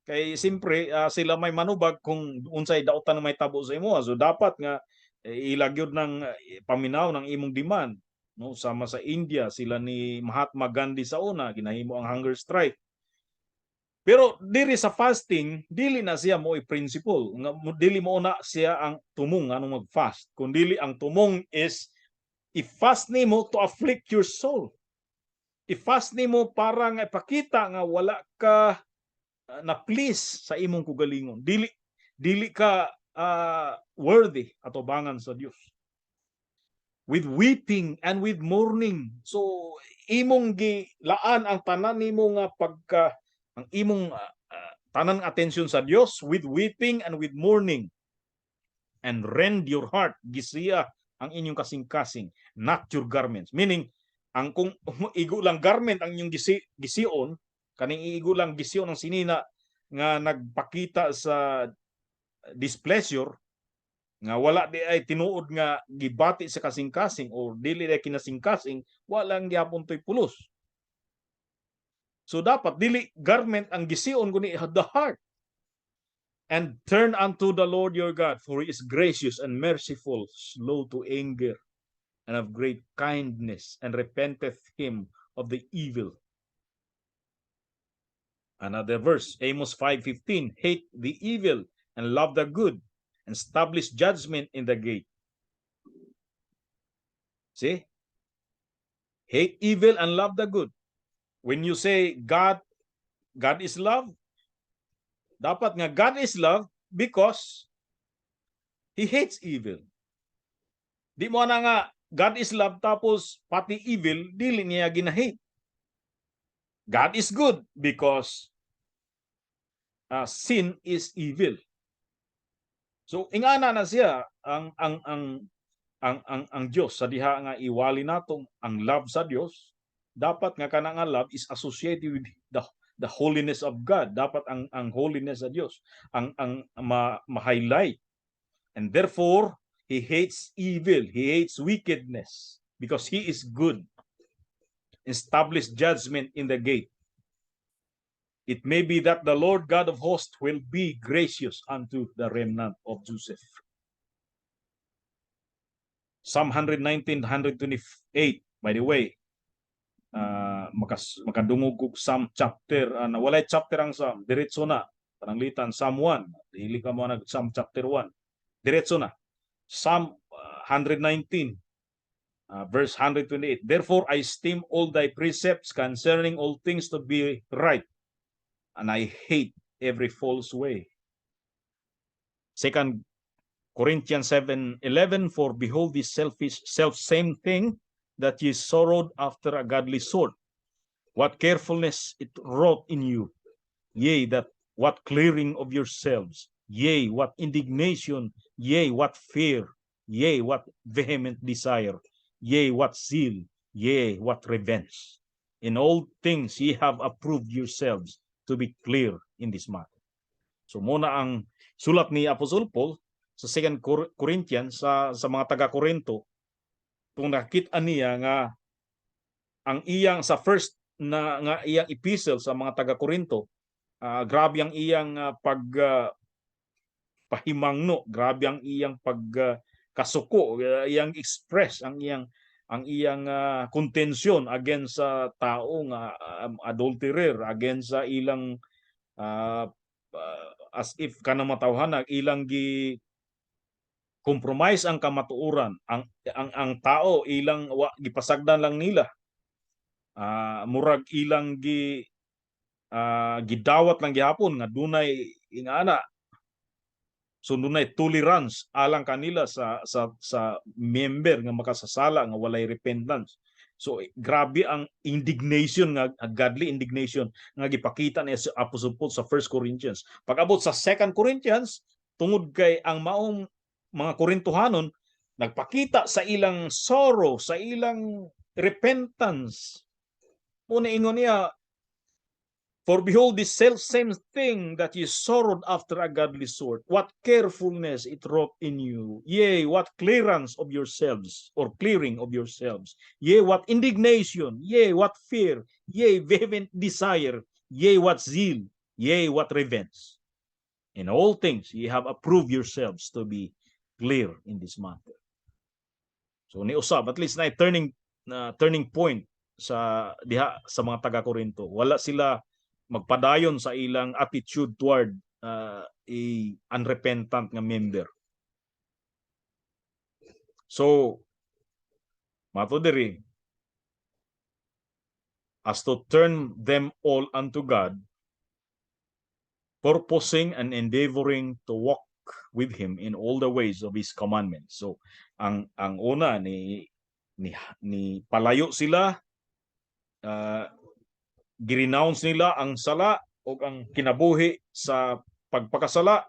kay siyempre sila may manubag kung unsay dautan na may tabo sa imo. So dapat nga ilagyod ng paminaw ng imong demand, no? Sama sa India, sila ni Mahatma Gandhi sa una ginahimo ang hunger strike. Pero diri sa fasting, dili na siya mo principle nga dili mo na siya ang tumong anong mag-fast, kun dili ang tumong is i-fast nimo to afflict your soul. I-fast nimo para nga ipakita nga wala ka na please sa imong kugalingon, dili dili ka worthy atubangan sa Dios. With weeping and with mourning. So imong gilaan ang tanan nimo nga pagka ang imong tanan atensyon sa Dios with weeping and with mourning. And rend your heart, gisia ang inyong kasing-kasing, not your garments. Meaning, ang kung igo lang garment ang inyong gision, kaning igo lang gision ang sinina nga nagpakita sa displeasure nga wala di ay tinuod nga gibati sa kasing-kasing or dili ay kinasing-kasing, walang gihapon to'y pulos. So dapat dili garment ang gision kundi the heart. And turn unto the Lord your God, for he is gracious and merciful, slow to anger, and of great kindness, and repenteth him of the evil. Another verse, Amos 5:15, "Hate the evil and love the good, and establish judgment in the gate." See? Hate evil and love the good. When you say God is love, dapat nga God is love because He hates evil. Di mo na nga God is love tapos pati evil dili niya gina-hate. God is good because sin is evil. So ingana na siya ang Dios sa diha nga iwali natong ang love sa Dios. Dapat nga kana nga love is associated with the holiness of God. Dapat ang holiness sa Dios ang ma-highlight. And therefore he hates evil, he hates wickedness because he is good. Establish judgment in the gate. It may be that the Lord God of hosts will be gracious unto the remnant of Joseph. Psalm 119, 128, by the way, makadungog kog Psalm chapter, na walay chapter ang Psalm, diretso na. Pananglitan, Psalm 1, dili ka mo nag Psalm chapter 1. Diretso na. Psalm 119, verse 128. "Therefore I esteem all thy precepts concerning all things to be right, and I hate every false way." Second Corinthians 7:11, "For behold this selfish self same thing that ye sorrowed after a godly sort, what carefulness it wrought in you, yea, that what clearing of yourselves, yea, what indignation, yea, what fear, yea, what vehement desire, yea, what zeal, yea, what revenge. In all things ye have approved yourselves to be clear in this matter." So mao na ang sulat ni Apostle Paul sa 2 Corinthians sa mga taga Corinto kung nakita niya nga ang iyang sa first na nga iyang epistle sa mga taga Corinto, grabe ang iyang pag pahimangno, grabe ang iyang pag kasuko, iyang express ang iyang kontensyon against sa tao nga adulterer, against sa ilang as if kanang matawhana ilang gi compromise ang kamatuoran, ang tao ilang wa gipasagdan lang nila, murag ilang gi gidawat lang gihapon nga dunay ingana. So dunay tolerance alang kanila sa member nga makasasala nga walay repentance. So grabe ang indignation nga godly indignation nga gipakita ni sa Apostle Paul sa 1 Corinthians. Pag-abot sa 2 Corinthians, tungod kay ang maong mga Korintohanon nagpakita sa ilang sorrow, sa ilang repentance. Muna ingon niya, "For behold this self same thing that ye sorrowed after a godly sort, what carefulness it wrought in you, yea, what clearance of yourselves, or clearing of yourselves, yea, what indignation, yea, what fear, yea, vehement desire, yea, what zeal, yea, what revenge. In all things ye have approved yourselves to be clear in this matter." So niusab, at least na turning point sa diha sa mga taga Corinto. Wala sila magpadayon sa ilang attitude toward a unrepentant nga member. So mato diri, as to turn them all unto God, purposing and endeavoring to walk with Him in all the ways of His commandments. So ang una ni palayo sila, girenounce nila ang sala o ang kinabuhi sa pagpakasala,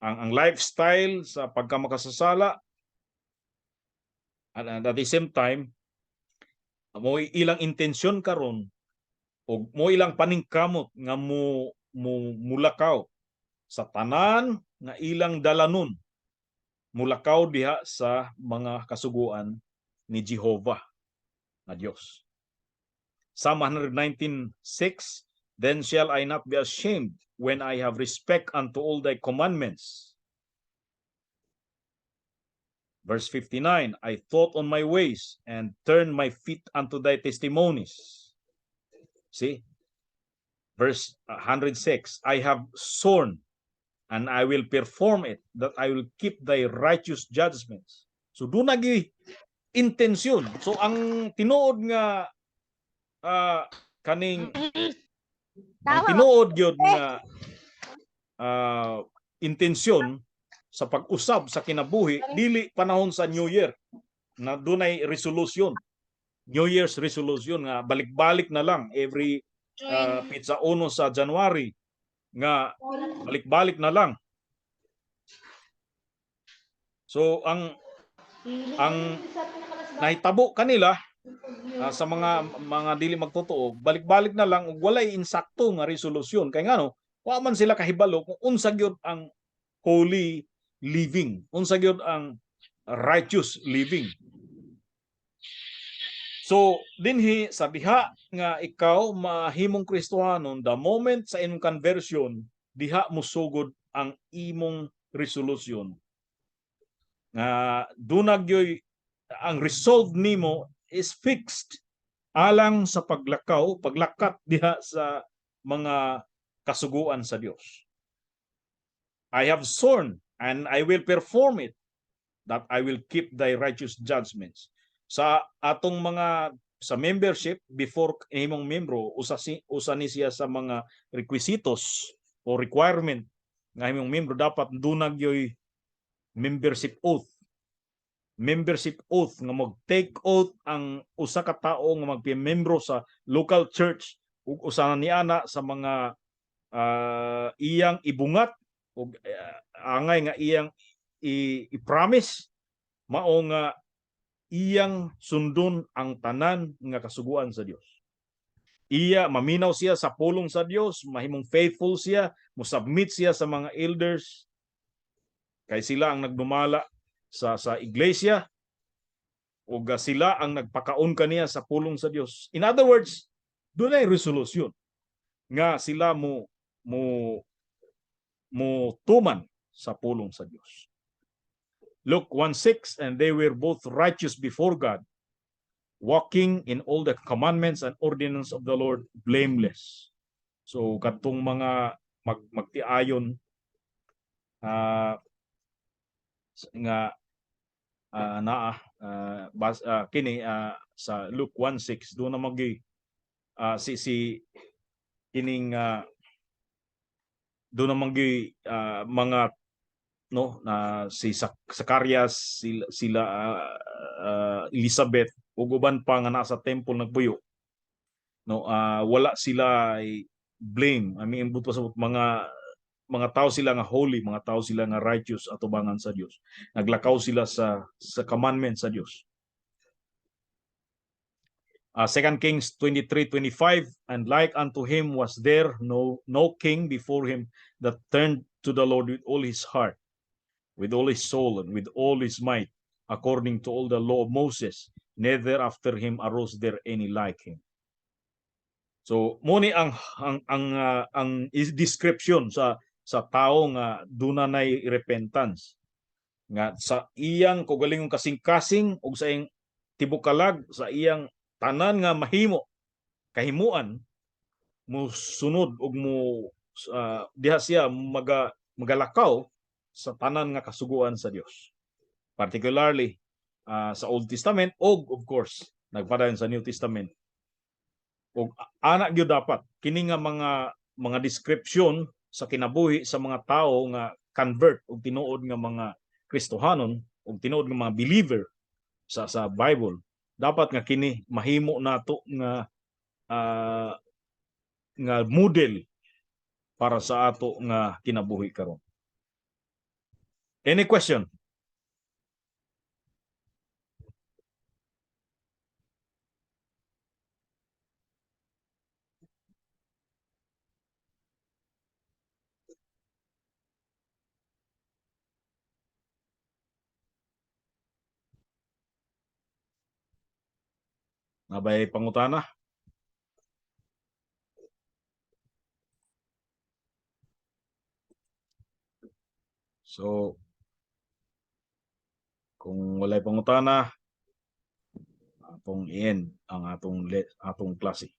ang lifestyle sa pagkamakasasala, and at the same time mo ilang intensyon karon og mo ilang paningkamot nga mo mulakaw sa tanan nga ilang dalanon, mulakaw diha sa mga kasuguan ni Jehovah nga Dios. Psalm 119:6, "Then shall I not be ashamed when I have respect unto all thy commandments." Verse 59, "I thought on my ways and turned my feet unto thy testimonies." See? Verse 106, "I have sworn and I will perform it, that I will keep thy righteous judgments." So duna gyuy intensyon. So ang tinuod nga kaning ang Tama. Tinuod gyud nga intensyon sa pag-usab sa kinabuhi, dili panahon sa New Year na dunay resolution. New Year's resolution nga balik-balik na lang every petsa 1 sa January nga balik-balik na lang. So ang nahitabo kanila sa mga dili magtotoo, balik-balik na lang ug walay insakto nga resolusyon kay ngano wa man sila kahibalo kung unsa gyud ang holy living, unsa gyud ang righteous living. So dinhi sa diha nga ikaw mahimong Kristohanon, the moment sa imong conversion, diha mosugod ang imong resolusyon nga duna gyoy Ang resolve nimo is fixed alang sa paglakaw, paglakat diha sa mga kasuguan sa Dios. "I have sworn and I will perform it, that I will keep thy righteous judgments." Sa atong mga sa membership, before imong membro, usa ni siya sa mga requisitos o requirement nga imong membro, dapat duna gyoy membership oath. Membership oath nga mag-take oath ang usa ka tawo nga magpimembro sa local church ug usa ni ana sa mga iyang ibungat ug angay nga iyang i-promise mao nga iyang sundon ang tanan nga kasuguan sa Dios. Iya maminaw siya sa pulong sa Dios, mahimong faithful siya, mo-submit siya sa mga elders kay sila ang nagdumala sa iglesia ug sila ang nagpakaon kaniya sa pulong sa Dios. In other words, dunay resolution nga sila mo tuman sa pulong sa Dios. Luke 1:6, "And they were both righteous before God, walking in all the commandments and ordinance of the Lord blameless." So katong mga magtiayon nga naa kini sa Luke 1:6, do na magi si si kining do na magi mga, no, na si Zacarias, sila Elizabeth ug uban pa nga nasa temple nagpuyo, no, wala sila blame. I mean, buto sa mga tao sila nga holy, mga tao sila nga righteous atubangan sa Dios. Naglakaw sila sa commandment sa Dios. 2 Kings 23:25, "And like unto him was there no king before him that turned to the Lord with all his heart, with all his soul, and with all his might, according to all the law of Moses. Neither after him arose there any like him." So mo ni ang is description sa tao nga duna nay repentance nga sa iyang kaugalingong kasing-kasing ug sa iyang tibukalag, sa iyang tanan nga mahimo kahimuan, mo sunod ug mo diha siya magalakaw sa tanan nga kasuguan sa Dios, particularly sa Old Testament og of course nagpadayon sa New Testament. Ug ana gyud dapat kini nga mga description sa kinabuhi sa mga tao nga convert og tinuod nga mga Kristohanon ug tinuod nga mga believer sa Bible. Dapat nga kini mahimo nato nga nga model para sa ato nga kinabuhi karon. Any question? Naa bay pangutana? So, kung walay pangutana, atong i-end ang atong klase.